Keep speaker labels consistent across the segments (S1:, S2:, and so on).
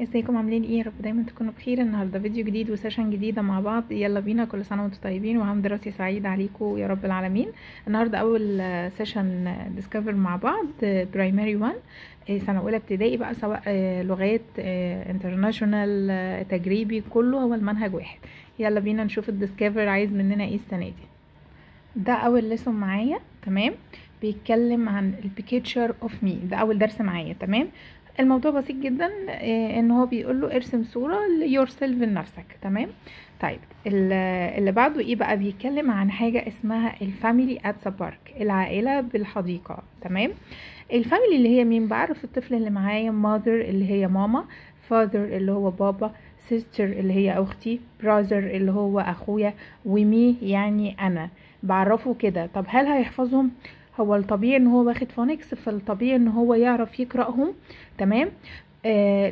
S1: ازيكم؟ عاملين ايه؟ يا رب دايما تكونوا بخير. النهارده فيديو جديد و session جديدة مع بعض. يلا بينا. كل سنة وانتم طيبين وعام دراسي سعيد عليكم يا رب العالمين. النهارده اول session Discover مع بعض، primary 1، سنة اولى ابتدائي بقى، سواء لغات، international، تجريبي، كله هو المنهج واحد. يلا بينا نشوف ال Discover عايز مننا ايه السنة دي. ده اول lesson معايا، تمام؟ بيتكلم عن ال picture of me. ده اول درس معايا، تمام؟ الموضوع بسيط جدا، ان هو بيقول له ارسم صوره yourself، لنفسك، تمام؟ طيب، اللي بعده ايه بقى؟ بيتكلم عن حاجة اسمها ال family at the park، العائلة بالحديقه، تمام؟ ال family اللي هي مين؟ بعرف الطفل اللي معايا: mother اللي هي ماما، father اللي هو بابا، sister اللي هي اختي، brother اللي هو اخويا، و me يعني انا. بعرفه كده. طب هل هيحفظهم؟ هو الطبيعي ان هو واخد phonics، فالطبيعي ان هو يعرف يقرأهم، تمام؟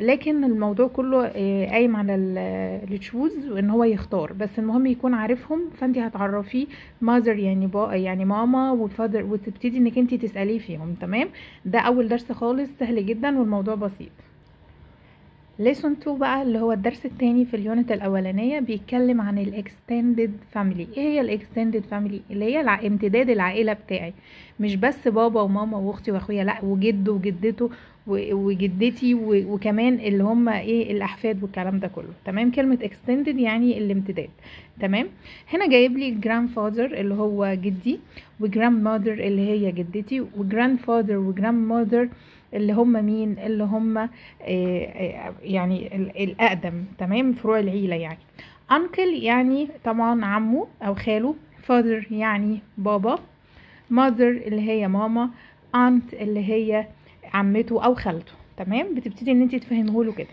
S1: لكن الموضوع كله قايم على ال choose وان هو يختار، بس المهم يكون عارفهم. فانت هتعرفيه mother يعني يعني ماما، و father، وتبتدي انك انت تساليه فيهم، تمام؟ ده اول درس خالص، سهل جدا والموضوع بسيط. lesson 2 بقى، اللي هو الدرس الثاني في ال unit الاولانيه، بيتكلم عن ال extended family. ايه هي ال extended family؟ اللي هي امتداد العائلة بتاعي، مش بس بابا وماما واختي واخويا، لا، وجده وجدته وجدتي وكمان اللي هم ايه؟ الاحفاد والكلام ده كله، تمام؟ كلمة extended يعني الامتداد، تمام؟ هنا جايب لي grandfather اللي هو جدي، و grandmother اللي هي جدتي، و grandfather و grandmother اللي هم مين؟ اللي هم يعني الأقدم، تمام؟ فروع العيلة يعني. uncle يعني طبعا عمه أو خاله، father يعني بابا، mother اللي هي ماما، aunt اللي هي عمته أو خالته، تمام؟ بتبتدي ان انت تفهمه له كده.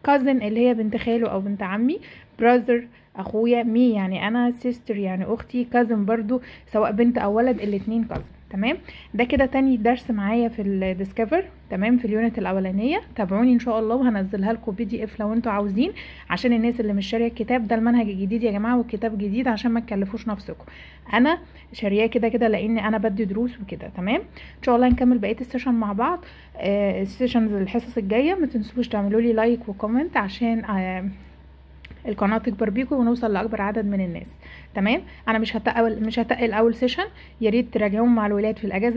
S1: cousin اللي هي بنت خاله او بنت عمي، brother اخويا، me يعني انا، sister يعني اختي، cousin برضو سواء بنت او ولد، الاتنين cousin، تمام؟ ده كده تاني درس معايا في ال Discover، تمام؟ في ال unit الاولانيه. تابعوني ان شاء الله وهنزلها لكم PDF لو انتوا عاوزين، عشان الناس اللي مش شاريه الكتاب. ده المنهج الجديد يا جماعة والكتاب جديد، عشان ما تكلفوش نفسكم. انا شارياه كده كده لان انا بدي دروس وكده، تمام؟ ان شاء الله نكمل بقية ال session مع بعض، ال sessions، الحصص الجايه. ما تنسوش تعملوا لي like و comment عشان القناة تكبر بيكم ونوصل لاكبر عدد من الناس، تمام؟ انا مش هتقل اول session، يا ريت تراجعوهم مع الولاد في الاجازه.